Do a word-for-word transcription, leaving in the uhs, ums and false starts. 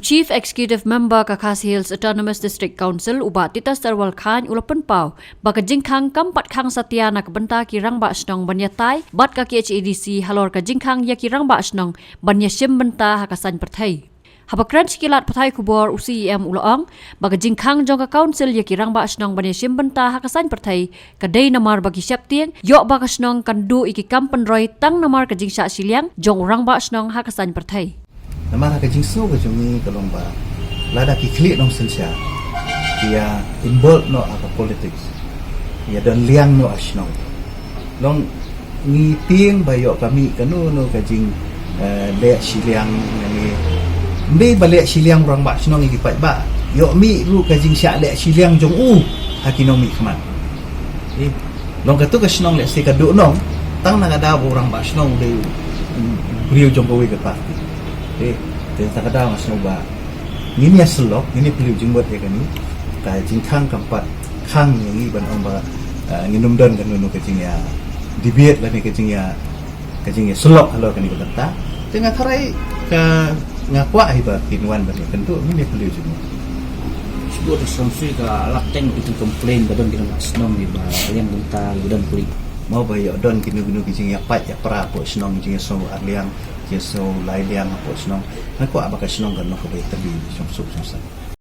Chief Executive Member ka Khasi Hills Autonomous District Council u Bah Titus Terwal Chyne u la pynpaw ba ka jingkhang kam pat khang satia na ka bynta ki rangbah shnong ban ïatai bad ka K H A D C halor ka jingkhang ïa ki rangbah shnong ban ïashim bynta ha ka saiñ pyrthei. Haba kren sha ki lad pathai khubor u C E M u la ong ba ka jingkhang jong ka council ïa ki rangbah shnong ban ïashim bynta ha ka saiñ pyrthei ka dei namar ba ki sheptieng ïoh ba ka shnong kan duh ïa ki kam pynroi tang namar ka jingshah shiliang jong u rangbah shnong ha ka saiñ pyrthei. Namar ha ka jingsngew ka jong ngi ka long ba lada ki khlieh nongsynshar ki ïa involve noh ha ka politics, ïa don liang noh ha shnong. Long ngi tieng ba ïoh ka mih kano kano ka jing eh, leh shiliang ngi. Ym dei ba leh shiliang u rangbah shnong ïa ki paidbah, ïoh mih ruh ka jingshah leh shiliang jong u ha ki nongmihkhmat. Eh, long katu ka shnong lehse ka duh nong tang na ka daw ba u rangbah shnong u dei u briew jong kawei ka party. Eh, te tang ka daw nga sngew ba ngin ïa syllok, ngin ïa phylliew jingmut ïa kane ka jingkhang kam pat khang ïa ngi ban ong ba eh, ngin ym don kano kano ka jingïa debate lane ka jingïa ka jingïasyllok halor kane ka bynta. Te nga tharai ka nga kwah hi ba kin wan ban ïakynduh ngin ïa phylliew jingmut. Shu da samsui ka lak teng ki complain ba don ki rangbah shnong ba liang bynta ba don puli. Mo ba ïoh don kino kino ki jingïapait ïapra hapoh shnong, jingïasngew ar liang, jingïasngew lai liang hapoh shnong. Nga kwah ba ka shnong kan long kaba ïatylli, shongsuk shongsuk.